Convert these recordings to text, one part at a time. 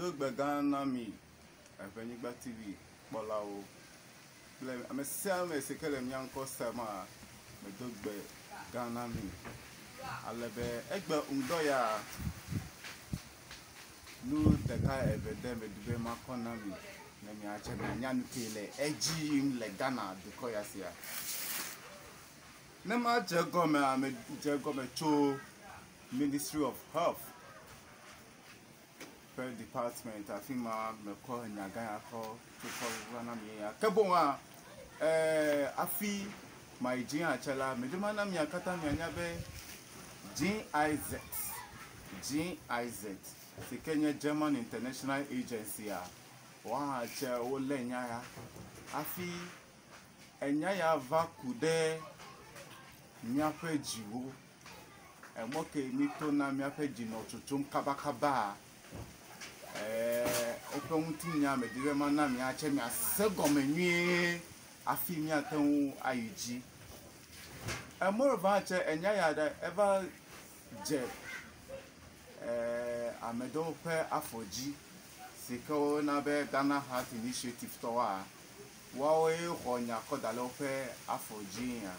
Medo gbe gã na mi Eʋenyigba TV kpɔlawo kple ame sia ame si ke le mía ŋkɔ sema, medo gbe gã na mi. Ale be egbe ŋdɔ ya nu ɖeka eve ɖe medi be makɔ na mi ne miatse mianya nu ke le edzi yim le Ghana dukɔ ya sia. Ne madze egɔmea, medze egɔme tso Ministry of Health ƒe department afi ma mekɔ enya gã ya kɔ tso kɔ va na mi ya. Ke boŋ hafi mayi dzi hã tse la, medi mana mia katã mianya be GIZ, GIZ si ke nye German International Agency-a, woa hã tse wolé nya ya hafi enya ya va ku ɖe míaƒe dziwo. Emɔ ke míetona míaƒe dzi nɔ tsotsom kabakaba woƒe ŋutinya medi be mana miatse miase gɔme nyuie hafi míate ŋu ayi dzi. Emɔ va tse enya ya ɖe eva dze ame ɖewo ƒe afɔ dzi si ke woyɔna be Ghana Heart Initiative tɔwoa, woawoe xɔ nya kɔ da ɖe woƒe afɔ dzi ya.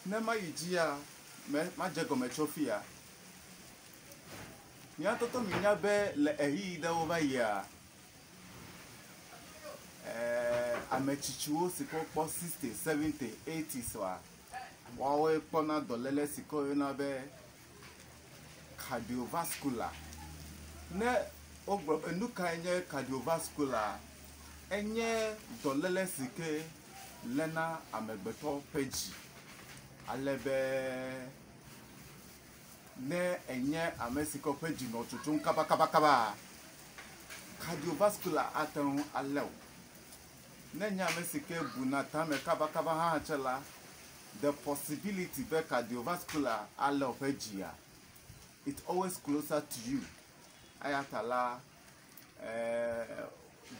Ne mayi dzia, me madze gɔme tso fiya. Mía tɔtɔ minya be le ɣeyiɣi ɖewo va yia, ame tsitsiwo si ke wokpɔ 60, 70, 80 wa, woawoe kpɔna dɔléle si ke woyɔna be cardiovascular. Ne wogblɔ be nu kae nye cardiovascular, enye dɔléle si ke léna amegbetɔ ƒe dzi ale be ne enye ame si ke ƒe dzi nɔ tsotsom kabakabakaba, cardiovascular ate ŋu alé wò. Ne enye ame si ke buna tame kabakaba hã tse la, the possibility be cardiovascular alé wò ƒe dzia, it's always closer to you. Eya ta la,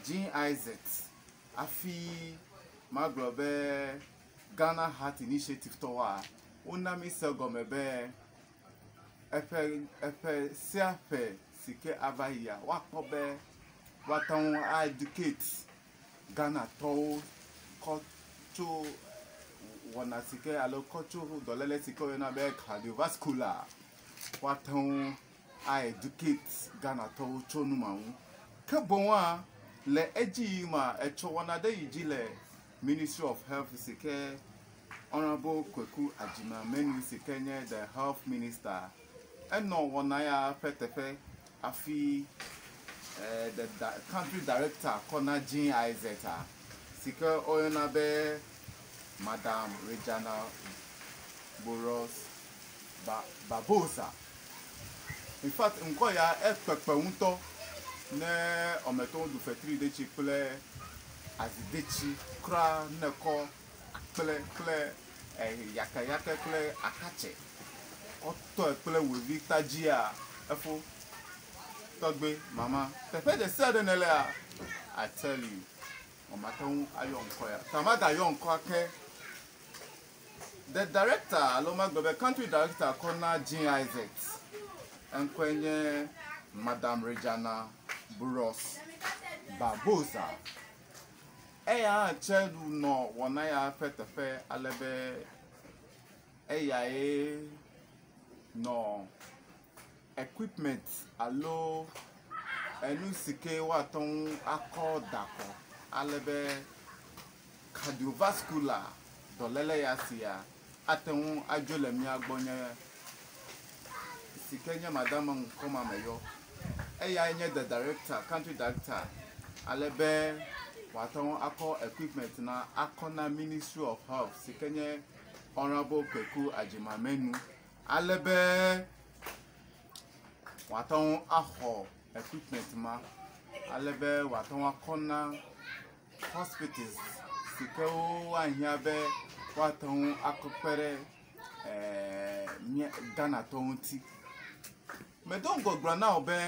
GIZ hafi magblɔ be Ghana Heart Initiative tɔwoa, wona mi se gɔme be eƒe eƒe sia ƒe si ke ava yia, woakpɔ be woate ŋu a educate Ghanatɔwo kɔ tso wɔna si ke alo kɔ tso dɔléle si ke woyɔna be cardiovascular. Woate ŋu a educate Ghanatɔwo tso nu ma ŋu. Ke boŋua, le edzi yim ma, etsɔ wɔna ɖe yi dzi le Ministry of Health si ke Honorable Kweku Agyeman-Manu si ke nye the Health Minister, enɔ wɔna ya ƒe teƒe hafi the country director kɔ na GIZ a si ke woyɔna be Madam Regina Boros Barbosa. In fact, ŋkɔ ya ekpekpe ŋutɔ ne ɔmetɔwo ɖu fetri detsi kple azidetsi kura ne kɔ akple kple yakayake kple akatse kɔtɔe kple wevi tadzia efo tɔgbe mama teƒe ɖe sia ɖe nelea, I tell you, wɔmate ŋu ayɔ ŋkɔ ya ta magayɔ ŋkɔa ke. The director alo magblɔ be country director kɔ na GIZ eŋkɔe nye Madam Regina Boros Barbosa. Eya hã tse nɔ wɔna ya ƒe teƒe ale be eyae nɔ equipment alo enu si ke woate ŋu akɔ da akɔ ale be cardiovascular dɔléle ya sia ate ŋu adzo le mía gbɔ nye si ke nye madame ŋkɔ ma me yɔ. Eyae nye the director, country director ale be wòate ŋu akɔ equipment na akɔ na Ministry of Health si ke nye Honorable Kweku Agyeman-Manu ale be wòate ŋu axɔ equipment ma ale be wòate ŋu akɔ na hospitals si ke woahiã be woate ŋu akɔ kpe ɖe Ghanatɔwo ŋuti. Medo ŋgɔ gblɔ na wò be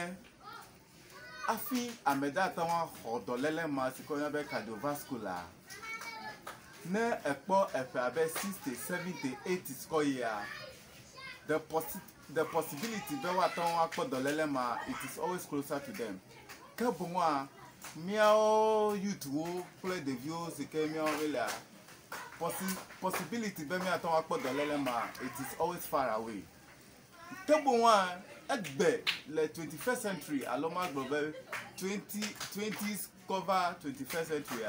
hafi ame ɖe ate ŋu axɔ dɔléle ma si ke woyɔna be cardiovascular, ne ekpɔ eƒe abe 60, 70, 80 kɔ yia, the the possibility be woate ŋu akpɔ dɔléle ma, it is always closer to them. Ke boŋua, míawo youthwo kple ɖeviwo si ke míawo míelea, possi possibility be míate ŋu akpɔ dɔléle ma, it is always far away. Ke boŋua, egbe le 21st century alo magblɔ be 20 20s cover 21st century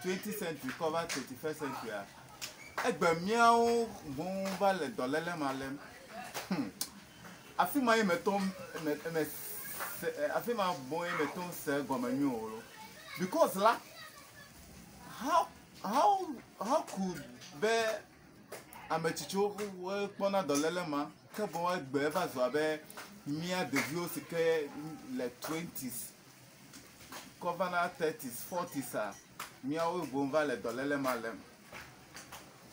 20th century cover 21st century egbe míawo boŋ va le dɔléle ma lém. Afi ma ye metɔ me me se afi ma boŋ ye metɔ se gɔme nyuie o lo. Because la, how could be ame tsitsiwo kpɔna dɔléle ma ke boŋ egbe eva zu abe mía ɖeviwo si ke le 20s kɔ va na 30s, 40s a, míawo boŋ va le dɔléle ma lém.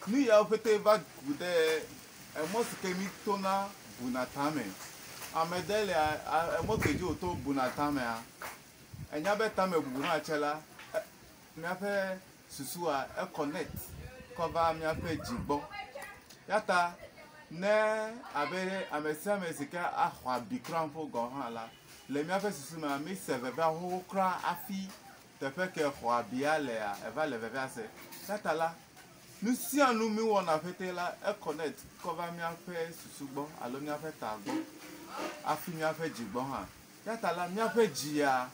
Nu yawo ƒete va ku ɖe emɔ si ke mi tona buna tame. Ame ɖe lia emɔ ke dzi wòto buna tamea, enya be tame bubu hã tse la, míaƒe susua e connect kɔ va míaƒe dzi gbɔ. Ya ta ne abe ame sia ame si ke axɔ abi kura ƒo gɔ̃ hã la, le míaƒe susu mea, mi se vevea xoxo kura hafi teƒe ke xɔ abia lea, eva le vevea se. Ya ta la, nu sia nu mi wɔna ƒete la, e connect kɔ va míaƒe susu gbɔ alo míaƒe ta gbɔ hafi míaƒe dzi gbɔ hã. Ya ta la, míaƒe dzia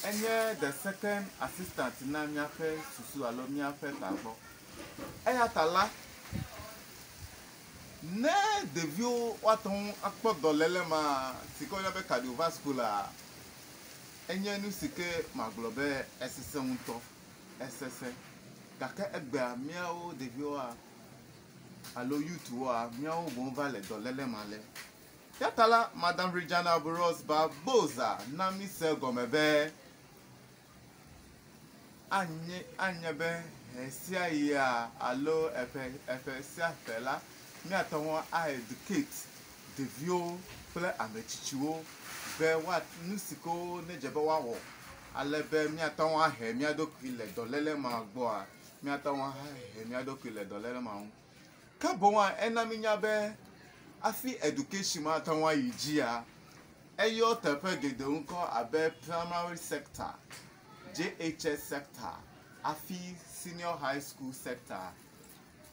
enye the second assistant na míaƒe susu alo míaƒe ta gbɔ. Eya ta la, ne ɖeviwo woate ŋu akpɔ dɔléle ma si ke woyɔna be cardiovascular, enye nu si ke magblɔ be esesẽ ŋutɔ, esesẽ. Gake egbea míawo ɖeviwoa alo youthwoa, míawo boŋ va le dɔléle ma lém. Ya ta la, Madam Regina Burros Barboza na mi se gɔme be anye be ɣe sia ɣia alo eƒe sia ƒe la, míate ŋu a educate ɖeviwo kple ame tsitsiwo be woa nu si ke nedze be woawɔ ale be míate ŋu ahe mía ɖokui le dɔléle ma gbɔa, míate ŋu ahe mía ɖokui le dɔléle ma ŋu. Ke boŋua, ena mínya be hafi education mate ŋu ayi dzia, eyɔ teƒe geɖewo ŋkɔ abe primary sector, JHS sector, hafi senior high school sector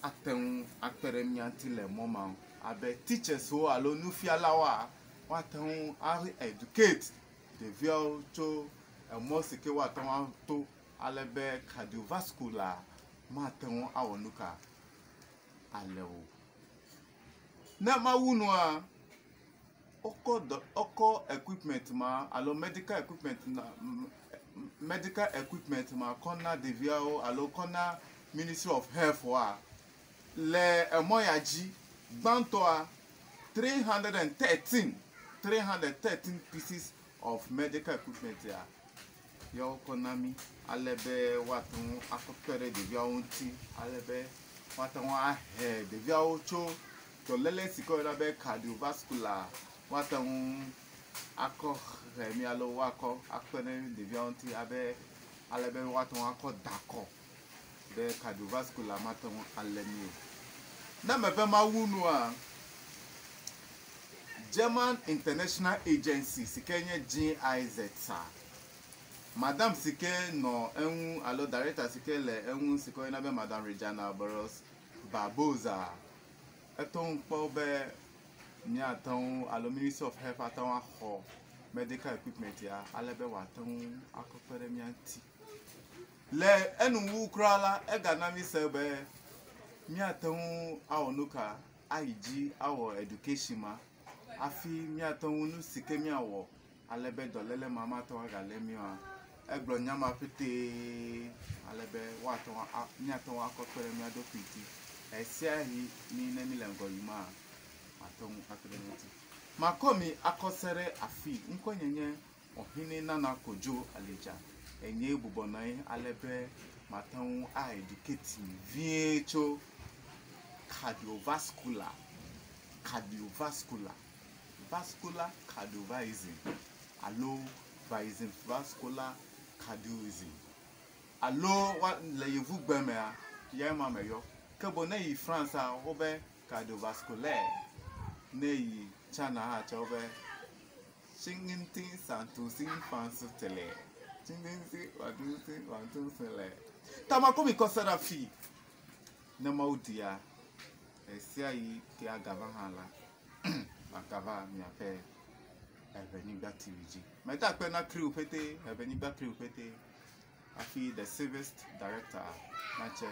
ate ŋu akpe ɖe mía ŋuti le mɔ ma ŋu. Abe teachers wo alo nufialawoa, woate ŋu a educate ɖeviawo tso emɔ si ke woate ŋu ato ale be cardiovascular mate ŋu awɔ nu ka ale o. Ne mawu nua, wokɔ equipment ma alo medical equipment na medical equipment ma kɔ na ɖeviawo alo kɔ na Ministry of Health wa le emɔ ya dzi gbãtɔa 313 pieces of medical equipment ya ya wokɔ na mí ale be woate ŋu akɔ kpe ɖe ɖeviawo ŋuti ale be woate ŋu ahe ɖeviawo tso dɔléle si ke woyɔna be cardiovascular woate ŋu akɔ he mí alo woakɔ akpe ɖe ɖeviawo ŋuti abe ale be woate ŋu akɔ da akɔ be cardiovascular mate ŋu alé mí o. Ne mebe mawu nua, German International Agency si ke nye GIZ sa, madam si ke nɔ eŋu alo director si ke le eŋu si ke woyɔna be Madam Regina Barros Barboza, eto ŋu kpɔ be míate ŋu alo Ministry of Health ate ŋu axɔ medical equipment ya ale be wòate ŋu akɔ kpe ɖe mía ŋuti. Le enuwu kura la, egana mí se be míate ŋu awɔ nu ka ayi dzi awɔ education ma hafi míate ŋu nu si ke míawɔ ale be dɔléle ma mate ŋu agalé mí oa. Egblɔ nya ma ƒetee ale be woate ŋu a míate ŋu akɔ kpe ɖe mía ɖokui ŋuti. Ɣe sia ɣi mí ne míle ŋgɔ yim ate ŋu akpe ɖe mía ŋuti. Makɔ mi akɔ se ɖe afi. Ŋkɔnye nye Ɔhene Nana Kodzo Alidza. Enye bɔbɔ nɔ anyi ale be mate ŋu a educate mi vie tso cardiovascular, cardiovascular, vascular cardiovism alo vism vascular cardioism alo wa le yevugbe mea, ya ma me yɔ. Ke boŋ ne yi France wobe cardiovasculaire. Ne yi China hã tsɔ be Tsinginti santu sin fansu tele. Tsinginti wantu sin wantu sele. Tamakomi kɔsɛ ɖe afi. Ne Mawu dia, esia yi ke agava hã la, agava miaƒe Eʋenyigba TV dzi. Meda akpe na crew ƒete, Eʋenyigba crew ƒete. Hafi the service director natse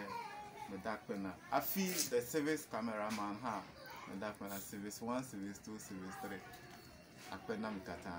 meda akpe na. Hafi the service cameraman hã meda akpe na service 1, service 2, service 3. Akpe na mi katã.